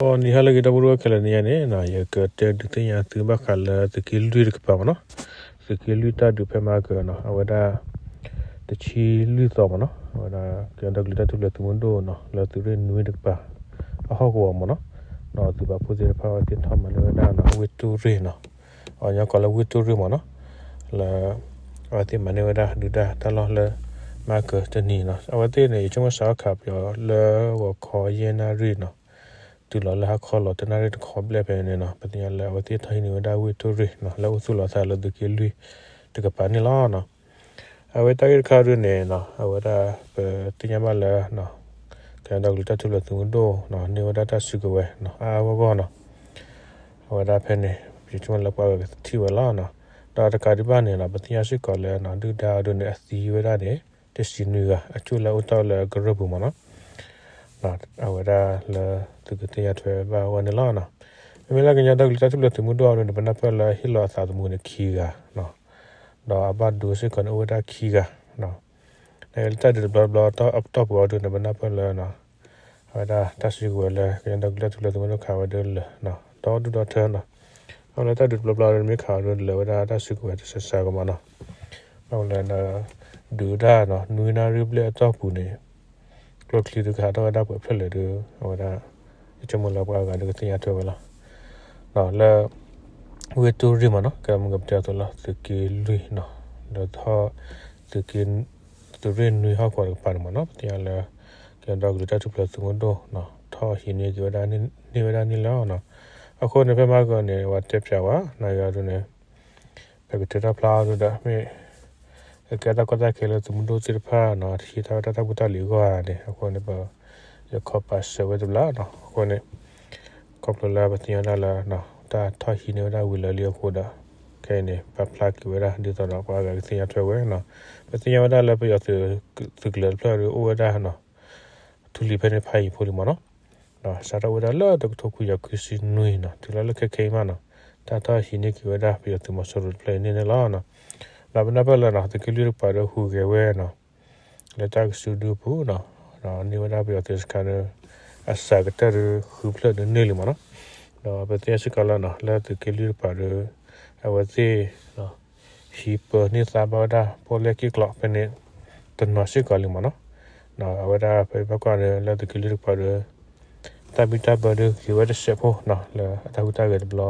အနံၤဟါလၢအဂ့ၤ ဒီပုၢ်ဝဲၢ်ခဲလၢာ်န့ၣ်ယါန့ၣ် ယကတဲဒုးသ့ၣ်ညါသုဘၣ်ဃးလၢသုးက့လွံၢ်တကပၤမ့ၢ်နီၤ, သုးက့လွံၢ်တၢ်ဒုးဖဲမဟါကၢၤနီၤ အဝဲဒၣ် တဆံလွံၢ်သီမ့ၢ်နီၤ အဝဲဒၣ် ကညီဒီကလုာ်တၢ်ထူၣ်ဖျဲးသုးမုၢ်ဒိၣ်နီၤ လၢသုးရ့ၣ်နွံတကပၤ အဟီၣ်ကဝီၤမ့ၢ်နီၤ, ဒီးသုးပာ်ဖှိၣ်သ့ၣ်တဖၣ်ဝဲသ့ၣ်ထီၣ်မၤန့ၢ်ဝဲဒၣ်နီၤ ဝ့ၢ်တူၢ်ရ့ၣ်နီၤ, အညီကီးလၢဝ့ၢ်တူၢ်ရ့ၣ်မ့ၢ်နီၤ, လၢ အဝဲသ့ၣ်မၤန့ၢ်ဝဲဒၣ်ဒုၣ်ဒါတၢ်လီၢ်လၢ မဟါကၢၤတနံၤနီၤ, အဝဲသ့ၣ်န့ၣ် ယဆိကမိၣ်စးထီၣ်ခးပယီၤလၢဂီၤခီယဲၢ်နၣ်ရံၣ်နီၤ တုၤလီၤလၢဟါခီလီၤတနၣ်ရံၣ်တခီဘျဲၣ်ဖဲန့ၣ်နီၤ ပသ့ၣ်ညါလၢအဝဲသ့ၣ်ထီၣ်ဟံးန့ၢ်ဝဲဒၣ်ဝ့ၢ်တူၢ်ရ့ၣ်နီၤ လၢအိၣ်သူၣ်လီၤသးလၢသုးက့လွံၢ်တကပၤန့ၣ်လီၤနီၤ. အဝဲတၢ်ဂ့ၢ်တခါဒုန့ၣ်နီၤ အဝဲဒၣ်ပသ့ၣ်ညါဘၣ်လၢ ကညီဒီကလုာ်တၢ်ထူၣ်ဖျဲးသုးမုၢ်ဒိၣ်နီၤ န့ၢ်ဝဲဒၣ်တၢ်စုကဝဲၤနီၤ အါအါဂီၢ်ဂီၢ်နီၤ အဝဲဒၣ်ဖဲန့ၣ် ယဆိကမိၣ်လၢပှၤဂၤကထံၣ်ဝဲလီၤနီၤ, ဒီးတကးဒံးဘၣ်န့ၣ်နီၤ ပသ့ၣ်ညါစ့ၢ်ကီးလၢနီၤ ဒုၣ်ဒါအဒိန့ၣ် အသံဝဲဒၣ်န့ၣ် တဆံနွံဂၤ အကၠိၣ်လၢအအိၣ်တ့ၢ်လၢကရၢၢ်ပူၤမ့ၢ်နီၤ, အဝဲဒၣ်လၢသုးကသ့ၣ်ညါထွဲဘၣ်အဂီၢ်န့ၣ်လီၤနီၤ. မ့မ့ၢ်လၢကညီဒီကလုာ်တၢ်ထူၣ်ဖျဲးသုးမုၢ်ဒိၣ်အဒိန့ၣ် ပနၢ်ပၢၢ်လၢဟ့ၣ်လီၤအသးသမူန့ၣ်ခံဂၤနီၤ, ဒီးအဘၣ်ဒိစ့ၢ်ကီးန့ၣ်အိၣ်ဝဲဒၣ်ခံဂၤနီၤ, လၢတၢ်ဒုးတဘျီဘျီအတီၢ်ပူၤအဒိန့ၣ် ပနၢ်ပၢၢ်လၢနီၤ အဝဲဒၣ်တၢ်စုကဝဲၤလၢကညီဒီကလုာ်တၢ်ထူၣ်ဖျဲးသုးမုၢ်ဒိၣ်ခးဝဲဒၣ်လၢာ်နီၤ ဒီဒူၣ်ဒီထၢနီၤ, အဝဲလၢတၢ်ဒုးတဘျီဘျီန့ၣ်မ့ၢ်ခးဝဲဒၣ်လၢာ်ဝဲဒၣ်တၢ်စုကဝဲၤတစဲးစးကမးနီၤ, ဘၣ်မနုၤလဲၣ် ဒုးဝဲဒၣ်နီၤ နွံနၣ်ရံၣ်ဘျဲၣ်အတီၢ်ပူၤန့ၣ် ကျိချံဒုးကဟးထီၣ်ဝဲဒၣ်ပှဲၤဖျၢၣ်လဲၣ်ဒီး အဝဲဒၣ် ယဆိကမိၣ်လၢပှၤအဂၤဒီးကသ့ၣ်ညါထွဲဝဲလီၤ လၢ ဝ့ၢ်တူၢ်ရ့ၣ်မ့ၢ်နီၤ ကဲမုၢ်ကပတဲအသိးလီၤ သုးက့လွံၢ်နီၤ ဒီး သုးက့ သုးရ့ၣ်နွံဟီၣ်ကဝီၤတကပၤန့ၣ်မ့ၢ်နီၤ ပသ့ၣ်ညါလၢ ကညီဒီကလုာ်တၢ်ထူၣ်ဖျဲးသုးမုၢ်ဒိၣ်နီၤ ထီၣ်ဟံးန့ၢ်က့ၤဝဲဒၣ်န့ၢ်ဝဲဒၣ်န့ၣ်လီၤနီၤ. အဃိန့ၣ် ဖဲမဟါကၢၤန့ၣ် ပှၤတဲဖျါဝဲ နာ်က့ၤအဒိန့ၣ် ပကတဲတၢ်ဖျါအဒိဒီး မ့ၢ် ကကဲတၢ်ကီတၢ်ခဲလၢသုးမုၢ်ဒိၣ်သ့ၣ်တဖၣ်နီၤ တဟံးတၢ်ဝဲတၢ်တၢ်ဖိတၢ်လံၤအဂီၢ်ဧါန့ၣ် အဃိန့ၣ် ပ ယခီပာ်စၢၤဝဲတဘျီနီၤ အဃိန့ၣ် ခီဖျိလၢပသ့ၣ်ညါဒၣ်လၢ တၢ်ထီၣ်ဟံးန့ၢ်ဝဲဒၣ်ဝံၤလၢာ်လံအဃိဒီး ခဲအံၤန့ၣ် ပာ်ဖျါက့ၤဝဲဒၣ်ဒ်သိးဒီးပှၤဂၤကသ့ၣ်ညါထွဲဝဲနီၤ. ပသ့ၣ်ညါဝဲဒၣ်လၢပယီၤသုးကလၢၤတဖျၢၣ်ဒီးအိၣ်ဝဲဒၣ်နီၤ ထူလံၤဖဲန့ၣ်ဖးယံၤဖိလံမ့ၢ်နီၤ စးထီၣ်ဝဲဒၣ်လၢတကထိခွံကယၤခွံဆံနွံနီၤ တုၤလီၤလၢခဲခဲအံၤမးနီၤ တၢ်ထီၣ်ဟံးန့ၢ်က့ၤဝဲဒၣ်ပယီၤသုးမီၤစိရိၤတဖျၢၣ်အံၤန့ၣ်န့ၣ်လီၤ. ဒီးပနၢ်ပၢၢ်လၢနီၤ သုးက့လွံၢ်တကပၤဒီးဟူးဂဲၤဝဲနီၤ လၢတၢ်ကစုဒုအပူၤနီၤ ဒီးန့ၢ်ဝဲဒၣ်ပယီၤသုးစခါဒီး အစှၤကတၢၢ်ဒီးဃုဖျၢၣ်ဒီးန့ၢ်လံမ့ၢ်နီၤ. ဒီးပသ့ၣ်ညါစ့ၢ်ကီးလၢနီၤ လၢသုးက့လွံၢ်တကပၤဒီး အဝဲသ့ၣ် ဟံးပၢၤန့ၢ်သါဘၣ်ဝဲဒၣ် ပီၣ်လဲၣ်က့ၣ်ကျီးဖဲန့ၣ် တနီၤစ့ၢ်ကီးလံမ့ၢ်နီၤ. ဒီးအဝဲဒၣ်ဖဲဘၣ်ကွၢ်ဒီး လၢသုးက့လွံၢ်တကပၤဒီး တၢ်ဘံၣ်တၢ်ဘၢဒုးဂ့ၤဝဲတစဲးဖိနီၤ လၢအတၢ်ဟူးတၢ်ဂဲၤတဘျီ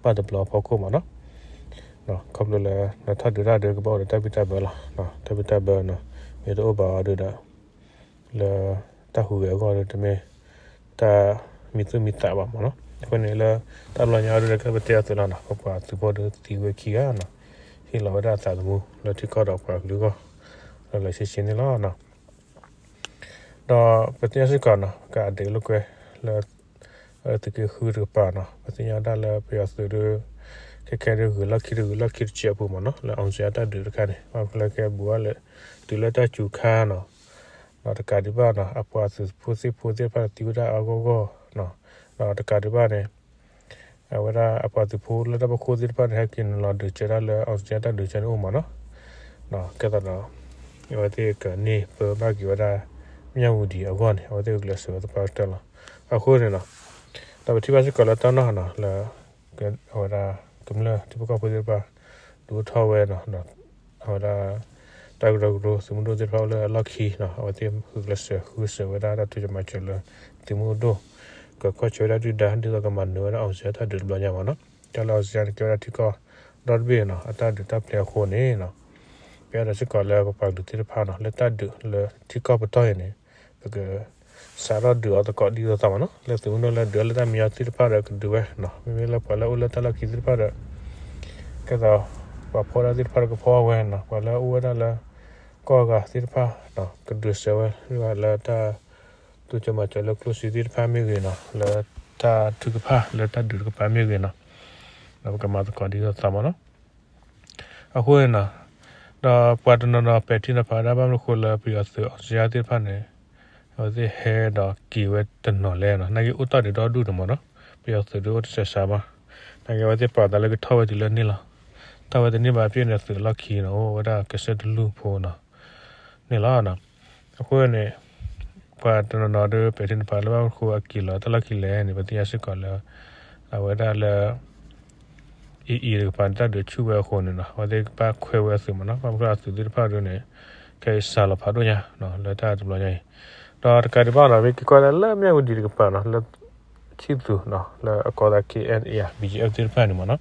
ဘၣ်တဘျီအဖီခိၣ်မ့ၢ်နီၤ. ခီဖျိလၢ နထီၣ်ဒုးတၢ်ဒီးကဘၣ်အိၣ်ဒီးတၢ်ဘံၣ်တၢ်ဘၢလီၤ. တၢ်ဘံၣ်တၢ်ဘၢနီၤ မ့ၢ်တအိၣ်ဘၣ်အီၤဒီး လၢတၢ်ဟူးဂဲၤအဂီၢ်ဒီး တမ့ၢ် တၢ်မံသူၣ်မံသးဘၣ်မ့ၢ်နီၤ. အဃိန့ၣ်လၢ တၢ်ဘျီညါအီၤဒီး ကဲပတဲအသိးလီၤနီၤ ပပှၤသုးဖိဒီးသံဝဲခံဂၤနီၤ ဟ့ၣ်လီၤဝဲဒၣ်အသးသမူလၢထံကီၢ်ဒီးပှၤကလုာ်အဂီၢ် လၢလၢဆ့ဆ့န့ၣ်လီၤ. ဒီးပသ့ၣ်ညါစ့ၢ်ကီးနီၤ ပက update လိာ်ကွဲ လၢ သုးက့ဃုတကပၤနီၤ ပသ့ၣ်ညါဒၣ်လၢပယီၤသုးဒီး ခဲခဲဒီးဂုၤလီၢ်ခံတဂုၤလီၢ်ခံတစဲးအပူၤမ့ၢ်နီၤ လၢ အောင်ဇေယျ တၢ်ဒုးတခါန့ၣ် ဘၣ်မနုၤလဲၣ်ကဲဘူးဘၣ်လၢ တုၤလၢတၢ်စူၤခါနီၤ ဒီးတကးဒံးဘၣ်နီၤ အပှၤသုးဖိသံၣ်ဖိသ့ၣ်တဖၣ်န့ၣ်သံဝဲဒၣ်အါဂီၢ်ဂီၢ်နီၤ ဒီးတကးဒံးဘၣ်န့ၣ် အဝဲဒၣ်အပှၤသုးဖိလၢတၢ်ဖီခိၣ်သ့ၣ်တဖၣ်န့ၣ် ဟဲက့ၤနုာ်လီၤဒုးစၢၤဒၣ်လၢ အောင်ဇေယျ တၢ်ဒုးစၢၤန့ၣ်အိၣ်မ့ၢ်နီၤ. ကဲသိးဒီး အဝဲသ့ၣ်ကန့ၢ်ပၢဘၣ်က့ၤဝဲဒၣ် မြဝတီ အဂီၢ်န့ၣ် အဝဲသ့ၣ်ကကျဲးစၢးဝဲသပှၢ်ကတၢၢ်လီၤ. အဃိန့ၣ်နီၤ ဒီးပထံၣ်ဘၣ်စ့ၢ်ကီးလၢတၢ်နီၢ်နီၤ လၢ အဝဲဒၣ်ကမျၢၢ်ထံဖိကီၢ်ဖိသ့ၣ်တဖၣ် ဒုးအိၣ်ထီၣ်ဝဲနီၤ အဝဲဒၣ် တၢ်ကရၢကရိသုးမုၢ်ဒိၣ်သ့ၣ်တဖၣ်အိၣ်လၢအလီၢ်ခံနီၤ အဝဲသ့ၣ်ဃုကျဲးစၢးဃုစၢၤဝဲဒၣ်တၢ်တိစၢၤမၤစၢၤလၢ သုးမုၢ်ဒိၣ် ကခီၣ်ဆၢဝဲဒၣ်ဒုၣ်ဒါ ဒ်သိးကမၤနၢၤဝဲဒၣ် အောင်ဇေယျ တၢ်ဒုးတဘျီညါမ့ၢ်နီၤ. တၢ်လၢ အောင်ဇေယျ န့ၣ် ကဲဝဲဒၣ်ထံကီၢ်ဒီတဘ့ၣ်နီၤ အတၢ်ဒုးတၢ်ပျဲအဃိန့ၣ်နီၤ ပအဲၣ်ဒိးစ့ၢ်ကီးလၢပပှၤကလုာ်သ့ၣ်တဖၣ်နီၤ လၢတၢ်ဒုးလၢထံကီၢ်ပတီၢ်အံၤန့ၣ် ပက စးထီၣ်ဒုးအီၤသကိးဒ်သိးသိးမ့ၢ်နီၤ လၢသုးမုၢ်ဒိၣ်လၢဒုးအီၤလၢတၢ်မံအီၤသ့ၣ်တဖၣ်ဒီးကဒုးဝဲနီၤ မ့မ့ၢ်လၢပှၤလၢအိၣ်လၢတၢ်လီၢ်ခံသ့ၣ်တဖၣ်ဒီး ကဲသိး ပှၤဖီဒၣ်သ့ၣ်တဖၣ်ဒီးကဖီဝဲနီၤ ပှၤလၢအိၣ်ဝဲဒၣ်လၢ ကီၢ်ဂၤသ့ၣ်တဖၣ်နီၤ ကဒုးစၢၤဝဲ လၢတၢ် တိစၢၤမၤစၢၤလၢကျိၣ်စ့သ့ၣ်တဖၣ်မ့ၢ်ဂ့ၤနီၤ လၢတၢ်ထုကဖၣ်လၢတၢ်ဒုးတကပၤမ့ၢ်ဂ့ၤနီၤ ဒီးပကမၤသကိးဒ်သိးသိးမ့ၢ်နီၤ အဃိန့ၣ်နီၤ ဒီးပှၤတနီၤနီၤပဲာ်ထံနီၤဖးဝဲဒၣ် ဘၣ်မနုၤဃိလၢပယီၤသုး အောင်ဇေယျ သ့ၣ်တဖၣ်န့ၣ် အဝဲသ့ၣ်ဟဲဒီးက့ၤဝဲတနီၤလဲၣ်နီၤ နာ်က့အိၣ်တ့ၢ်ဒံးဒီဒူၣ်န့ၣ်မ့ၢ်နီၤ ပယီၤသုးဒုးအိၣ်တစဲးစးဘၣ် နာ်က့အဝဲသ့ၣ်ပာ်သးလၢကထီၣ်ဝဲတုၤလၢန့ၣ်လီၤ ထီၣ်ဝဲတန့ၢ်ဘၣ် ပယီၤန့ၣ်သုးလီၢ်ခံနီၤ အိၣ်ဝဲဒၣ်ကစၢၢ်တလူၢ်ဖိနီၤ န့ၣ်လီၤ အဃိန့ၣ် ပှၤတနီၤနီၤဒီး ပဲာ်ထံနီၤဖးလၢဘၣ်မနုၤအဃိအက့ၤလီၤတၢ်လီၢ်ခံလဲၣ်န့ၣ် ပသ့ၣ်ညါစ့ၢ်ကီးလၢ အဝဲဒၣ်လၢ အံၤအံၤတကပၤန့ၣ် တၢ်ဒုးဆူၣ်ဝဲအဃိန့ၣ်နီၤ အဝဲသ့ၣ်ကဘၣ်ခွဲးဝဲအသုးမ့ၢ်နီၤ ဘၣ်မနုၤအဃိအသုးသ့ၣ်တဖၣ်ဒ်န့ၣ် ခဲအံၤစှၤလီၤဖးဒိၣ်ညါ လၢတၢ်တဘျီညါအံၤ ဒီးတကးဒံးဘၣ်နီၤ မ့ၢ်က့ၤကွၢ်ဒၣ်လၢမၠၣ်ဝတံၤတကပၤနီၤ လၢ ဆံၣ်သူၤ လၢအကိးသး K N A ဧါ B G F သ့ၣ်တဖၣ်န့ၣ်မ့ၢ်နီၤ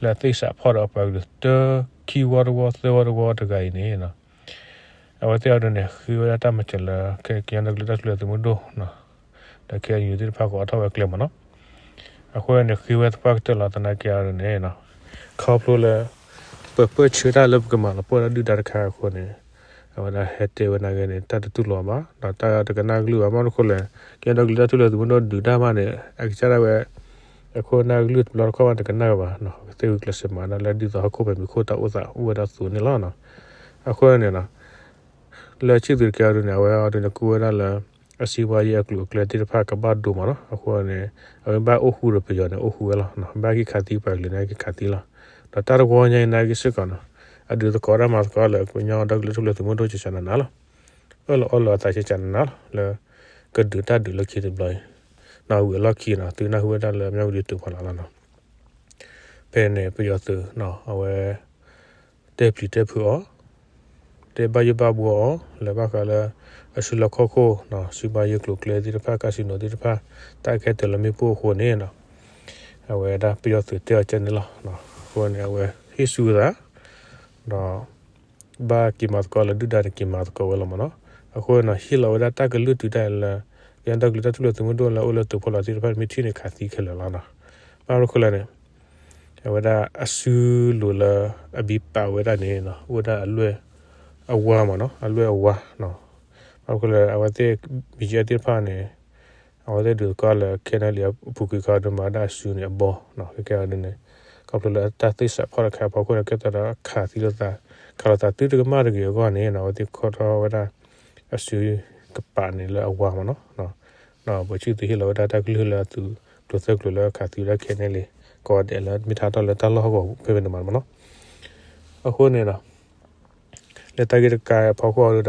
လၢသ့ၣ်စးဖီၣ်ဒီးအပှၤကလုာ်တၢ ခံဝီတဝီသၢဝီတဝီတဂၤအံၤန့ၣ် အဝဲသ့ၣ်အံၤဒ်န့ၣ် ဃ့ဝဲဒၣ်တၢ်မၤစၢၤလၢ ကညီဒီကလုာ်တၢ်ထူၣ်ဖျဲးသုးမုၢ်ဒိၣ် ဒီး K N U သ့ၣ်တဖၣ်ကအိးထီၣ်ဝဲကျဲမ့ၢ်နီၤ အဃိန့ၣ် ဃ့ဝဲသပှၢ်ကတၢၢ်လီၤ သနာ်က့အံၤဒ်န့ၣ် ခီဖျိလၢ ပပၢၢ်ဆၢတၢ်လၢပကမၤလီၤပှီၢ်တၢ်ဒုၣ်ဒါတခါအဃိန့ၣ် အဝဲဒၣ်ဟဲတဲဝဲနာ်က့န့ၣ် တၢ်တတူၢ်လိာ်ဘၣ် ဒီးတၢ်တကနၣ်ကလုၢ်ဘၣ် ဘၣ်မနုၤအဃိလဲၣ် ကညီဒီကလုာ်တၢ်ထူၣ်ဖျဲးသုးမုၢ်ဒိၣ်ဒုးတၢ်မးန့ၣ် အကစၢ်ဒၣ်ဝဲ အခိၣ်နၢ်ကလုၢ်တဘျီတခီၣ်မးတကနၣ်ဘၣ် ကသ့ၣ်ဂုာ်ကျဲးစၢးမၤဒၣ်လၢဒ်သိးဟီၣ်ခိၣ်ပှၤမံၤခိၣ်တၢ်အိၣ်သးအိၣ်ဝဲဒၣ်အသိးန့ၣ်လီၤ. အဃိန့ၣ် လၢဆံၣ်သူၤတက့ၢ်အံၤဒ်န့ၣ် အဝဲအံၤဒ်န့ၣ် ကူၣ်ဝဲဒၣ်လၢ အစီးပွားရေးအကျိၤအကျဲသ့ၣ်တဖၣ်ကဘၣ်ဒိမ့ၢ်နီၤ အဃိန့ၣ် အဝဲဘၣ်အိၣ်ဃူဒီးပယီၤန့ၣ် အိၣ်ဃူဝဲလီၤ ဘၣ်က့ၤခးသံပှၤကလုာ်န့ၣ် က့ၤခးသံလီၤ ဒီးတၢ်တဝီညါအံၤနာ်က့စ့ၢ်ကီးနီၤ အဒုးသကိးတၢ်မၤသကိးလၢကညီဒီကလုာ်တၢ်ထူၣ်ဖျဲးသုးမုၢ်ဒိၣ်ကကနးနးလီၤ အၢၣ်လီၤအီလီၤအသးကကနးနးလီၤ လၢ ကဒုးတၢ်ဒုးလၢခံတဘျီအံၤ နီၢ်ဝံၤအလီၢ်ခံနီၤ သုနၢ်ဟူဝဲဒၣ်လၢမၠၣ်ဝတံၤတုၤဖီလာ်လီၤနီၤ ဖဲန့ၣ် ပယီၤသုးနီၤ အဝဲ တဲပျံၤတဲဖုးအီၤ တဲဘၣ်ယိၣ်ဘၣ်ဘှီအီၤ လၢဘၣ်ဃးလၢ အစုလီၢ်ခီၣ်ခိၣ်နီၤ စီးပွားရေးကျိၤကျဲသ့ၣ်တဖၣ် casino သ့ၣ်တဖၣ် တၢ်ကဲတၢၢ်လၢမ့ၣ်ပိၢ်အဃိန့ၣ်နီၤ အဝဲဒၣ်ပယီၤသုးတဲအီၤကဲန့ၣ်လီၤ. အဃိန့ၣ် အဝဲဟ့ၣ်ဆူအသး ဒီး ဘၣ်က့ၤမၤသကိးလၢဒုၣ်ဒါန့ၣ် က့ၤမၤသကိးဝဲလီၤမ့ၢ်နီၤ. အဃိန့ၣ် ဟ့ၣ်လီၤဝဲဒၣ်တၢ်ကလုၢ်တုၤဒၣ်လဲာ်လၢ ကညီဒီကလုာ်တၢ်ထူၣ်ဖျဲးသုးမုၢ်ဒိၣ်လၢအိၣ်လၢသုးဖိလီၤသ့ၣ်တဖၣ် မ့ၢ်ထံၣ်န့ၣ်ခးသံခဲလၢာ်လီၤနီၤ. ဘၣ်မနုၤအဃိလဲၣ်န့ၣ် အဝဲဒၣ်အစုလိၤလၢ အဘံပာ်ဝဲဒၣ်န့ၣ်နီၤ အိၣ်ဝဲဒၣ်အလွဲၢ်အဝါမ့ၢ်နီၤ အလွဲၢ်အဝါနီၤ. ဘၣ်မနုၤအဃိလဲၣ် အဝဲသ့ၣ် ဘံၣ်ကၠၢၣ်သ့ၣ်တဖၣ်န့ၣ် အဝဲသ့ၣ်ဒုးသကိးလၢ ခဲနလံ အပူၤကွံာ်ခီဒုးမၤဒၣ်အစုန့ၣ်အဘီနီၤ ခဲကဲအံၤဒ်န့ၣ် ခီဖျိလၢတၢ်သ့ၣ်စးဖီၣ်တခါအဖီခိၣ်န့ၣ် ကဲသးဒီးခးသံလိာ်သး ခးလိာ်သးသုတကမၣ်တဂ့ၤအဂီၢ်န့ၣ်နီၤ အဝဲသ့ၣ်ခိးထီၣ်ဝဲဒၣ် အစုကပာ်န့ၣ်လၢအဝါမ့ၢ်နီၤ. ဒီးပှၤဆံၣ်သူးဟ့ၣ်လီၤဝဲဒၣ်တၢ်ကလုၢ်လၢအသုးကျိၤသၢကျိၤလၢ ခးသံဝဲဒၣ်ခဲနလံ ကိးဂၤဒဲးလၢမ့ၢ်ထါထီၣ်လၢတၢ်လီၢ်ဟီၣ်ကဝီၤဖဲဖဲန့ၣ်မးမ့ၢ်နီၤ. အဃိန့ၣ်နီၤ လၢတၢ်ဂ့ၢ်တခါအဖီခိၣ်အံၤဒီး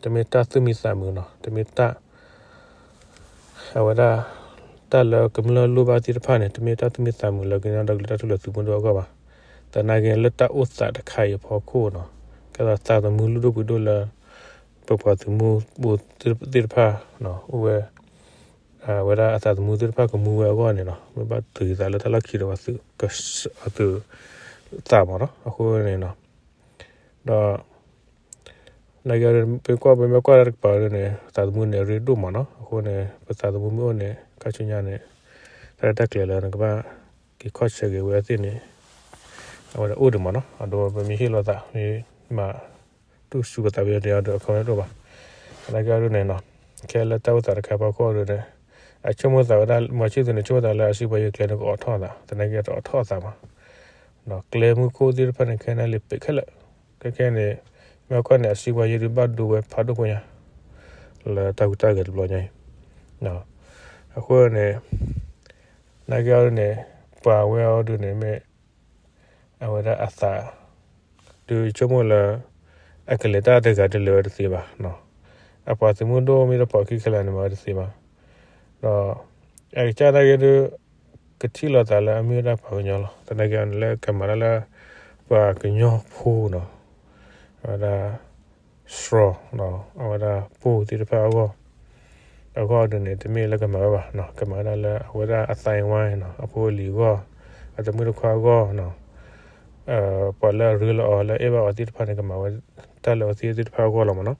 တမ့ၢ်တၢ်သူၣ်မံသးမုာ်နီၤ တမ့ၢ်တၢ် အဝဲဒၣ် တၢ်လၢကမျၢၢ်လိၣ်ဘၣ်သ့ၣ်တဖၣ်န့ၣ် တမ့ၢ်တၢ်သူၣ်မံသးမုာ်လၢကညီဒီကလုာ်တၢ်ထူၣ်ဖျဲးသုးမုၢ်ဒိၣ်အဂီၢ်ဘၣ်. သနာ်က့လၢတၢ်အိၣ်သးတခါအံၤအဖီခိၣ်နီၤ ကဲသးသးသမူလုၢ်ဒိၣ်ပှ့ၤဒိၣ်လၢ ပပှၤသုးမုၢ်ဘိသ့ၣ်တဖၣ် အိၣ်ဝဲ အဝဲဒၣ်အသးသမူသ့ၣ်တဖၣ်ကမူဝဲအဂီၢ်န့ၣ်နီၤ မ့ၢ်ဘၣ်တုၤသးလၢတၢ်လီၢ်ခံဒီး ပသုးသးမ့ၢ်နီၤ အဃိန့ၣ်နီၤ ဒီး နာ်က့ ပကွၢ်ပမ့ၢ်ကွၢ်တၢ်တကပၤဒ်န့ၣ် သးသမူန့ၣ်အရ့ဒိၣ်မးနီၤ. အဃိန့ၣ် ပသးသမူမ့ၢ်အိၣ်န့ၣ် ခါဆူညါန့ၣ် တၢ်ရဲၣ်တၢ်ကျဲၤလၢနကဘၣ်က့ၤခီၣ်ဆၢက့ၤဝဲသ့ၣ်န့ၣ် အဝဲဒၣ်အိၣ်ဒံးမးနီၤ. အဒိပမ့ၢ်ဟ့ၣ်လီၤသး မ့ၢ်မၤတူၢ်စူၤပသးဝဲန့ၣ်အဒိ အခီပညီတအိၣ်ဘၣ်. သနာ်က့ဒ်န့ၣ်နီၤ ခဲလၢတၢ်အိၣ်သးတခါဖီခိၣ်ဒ်န့ၣ် အဆိကမိၣ်သးဝဲဒၣ် မၤဆံၣ်သူးန့ၣ် ဆိကမိၣ်သးလၢအစုပှၤယ့ၤကျဲန့ၣ်ကအိးထီၣ်သး သနာ်က့တအိးထီၣ်အသးဘၣ် ဒီးကျဲမုၢ်ခိၣ်သ့ၣ်တဖၣ်န့ၣ် ခဲနလံပ့းခဲလၢာ် ခဲခဲန့ၣ် မ့ၢ်ကွၢ်န့ၣ် အစုပှၤယ့ၤဒုးဘၣ်ဒိဝဲဖးဒိၣ်ဖိညါ လၢတၢ်ဟူးတၢ်ဂဲၤတဘျီညါအံၤ အဃိန့ၣ် နာ်က့အီၤဒ်န့ၣ် ပှၤဝဲအီၤဒ်န့ၣ်မ့ၢ် အဝဲဒၣ်အသး ဒုးဆိကမိၣ်လၢ အကလဲၤတၢ်တဂၤတလဲၤဝဲတသ့ဘၣ် အပှၤသုးမုၢ်ဒိၣ်မ့ၢ်တပိာ်ခံခဲလၢာ်န့ၣ်မၤဝဲတသ့ဘၣ် ဒီး အကစၢ်နာ်က့ဒုး ကထံၣ်လိာ်သးလၢအမ့ၢ်ဝဲဒၣ်ပှၤကညီလီၤ. သနာ်က့အီၤန့ၣ် လၢကမၤတၢ်လၢ ပှၤကညီဖိနီၤ အဝဲဒၣ် စှီၤ အဝဲဒၣ်ပိၢ်သ့ၣ်တဖၣ်အဂီၢ် အဂီၢ်ဒ်န့ၣ် တမ့ၢ်လၢကမၤဝဲဘၣ် ကမၤဝဲဒၣ်လၢအဝဲဒၣ်အသိုင်းအဝိုင်းနီၤ အဖိအလံၤအဂီၢ် အတမုၣ်တခွါအဂီၢ်နီၤ ပှၤလၢအရ့လီၤအီၤလၢအဲၣ်ဘၣ်အီၤသ့ၣ်တဖၣ်န့ၣ် ကမၤဝဲတၢ်လၢအဝဲသ့ၣ်သ့ၣ်တဖၣ်အဂီၢ်လီၤမ့ၢ်နီၤ.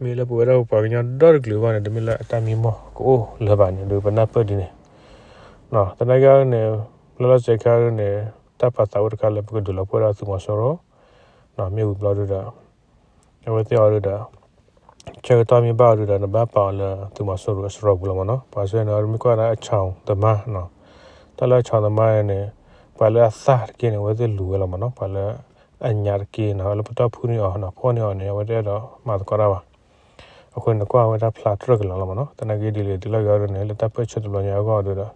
မ့ၢ်လၢပဝဲဒၣ်ပပှၤကညီဒီတကလုာ်အဂီၢ်န့ၣ် တမ့ၢ်လၢအတၢ်မံမီၢ်ကအိၣ်လၢၤဘၣ်န့ၣ် ဒုးပနၢ်ပၢၢ်ဒ်န့ၣ် သနာ်က့န့ၣ် လီၤလီၤဆဲးဆဲးခဲအံၤန့ၣ် တၢ်ပာ်သးအိၣ်တခါလၢပကဒုးလီၤပှီၢ်ဒၣ်သုးမီၤစိရိၤ မ့ၢ်ဝံၤဘျီဒုဒီး အဝဲသ့ၣ်အီၤဒုဒီး ဆၢကတီၢ်မ့ၢ်ဘၣ်အီၤဒုဒီး နဘၣ်ပာ်အီၤလၢသုးမီၤစိရိၤအစရီပူၤလီၤမ့ၢ်နီၤ. ပှၤဆၢန့ၣ် မ့ၢ်ကွၢ်ဒၣ်အဆီၣ်သမါနီၤ, တၢ်လၢအဆီၣ်သမါန့ၣ် ပှၤလၢအသၣ်တက့ၢ်န့ၣ် အဝဲသ့ၣ်လူၤဝဲလီၤမ့ၢ်နီၤ. ပှၤလၢအညၣ်တက့ၢ်နီၤ လၢပတီၢ်ဖုန့ၢ်အီၤနီၤ ဖီၣ်န့ၢ်အီၤန့ၣ် အဝဲတအဲၣ်ဒိးမၤသကိးတၢ်ဘၣ်. အဃိန့ၣ် နကွၢ်ဝဲဒၣ်ဖျါတြၢၢ်ကလာ်လီၤမ့ၢ်နီၤ. သနာ်က့ဒ်လဲၣ်ဒ်လဲၣ်ဂ့ၤအီၤဒုန့ၣ် လၢတၢ်ပၢၢ်ဆၢတဘျီညါအဂီၢ်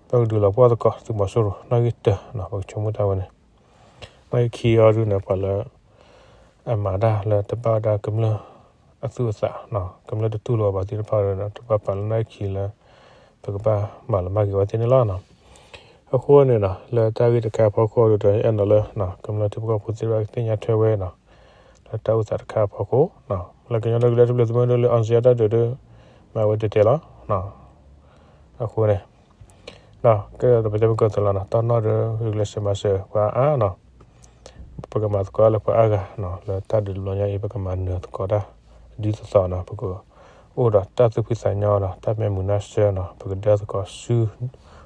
အီၤဒုဒီး ပကဒုးလီၤပှီၢ်သကိးသုးမီၤစိရိၤနီၣ်ဂံၢ်တၢနီၤ ပကဆိကမိၣ်တၢ်ဝဲန့ၣ် နီၣ်ဂံၢ်ခံအီၤဒုန့ၣ် ပှၤလၢ အမၤတၢ်လၢတဘၣ်ဝဲဒၣ်ကမျၢၢ် အသူၣ်အသး ကမျၢၢ်တတူၢ်လိာ်ဘၣ်သ့ၣ်တဖၣ်ဒီး တဘၣ်ပာ်လၢနီၣ်ဂံၢ်ခံလၢ ပကဘၣ်မၤလီၤမၢ်က့ၤဝဲသ့ၣ်န့ၣ်လီၤ. အဃိန့ၣ် လၢတၢ်ဂ့ၢ်တခါအဖီခိၣ်ဒီး အဲၣ်ဒိးလၢ ကမျၢၢ်ထံဖိကီၢ်ဖိသ့ၣ်တဖၣ်ကသ့ၣ်ညါထွဲဝဲ လၢတၢ်အိၣ်သးတခါအဖီခိၣ် လၢကညီဒီကလုာ်တၢ်ထူၣ်ဖျဲးသုးမုၢ်ဒိၣ်လၢ အောင်ဇေယျ တၢ်ဒုးဒီး မၤဝဲတဲတဲလီၤ. အဃိန့ၣ် ကဲဒီးပတဲပကၢၢ်သလီၤနီၤ တၢ်နီၣ်ဒီး ဂုာ်ကျဲးစၢးမၤစၢၤပှၤအါနီၤ ပကမၤသကိးလၢပှၤအါဂၤနီၤ လၢတၢ်ဒုးတဘျီညါအံၤ ပကမၤနၢၤသကိးတၢ် ဒ်သိးသိးနီၤ ပကအိၣ်ဒီးတၢ်သူၣ်ဖှံသးညီနီၤ တၢ်မဲာ်မုာ်နၢ်ဆၢနီၤ ပကဒၢသကိးဆူ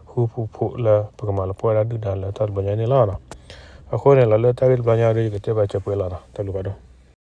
ဃူပူၤဖိးလၢ ပကမၤလီၤပှီၢ်ဝဲဒၣ်ဒုၣ်ဒါလၢတၢ်တဘျီညါန့ၣ်လီၤ. အဃိန့ၣ်လီၤ လၢတၢ်ဂ့ၢ်တဘျီညါဒီး ယကတဲဘၣ်စၢၤပှဲၤလီၤနီၤ တၢ်ဘျုးဖးဒိၣ်.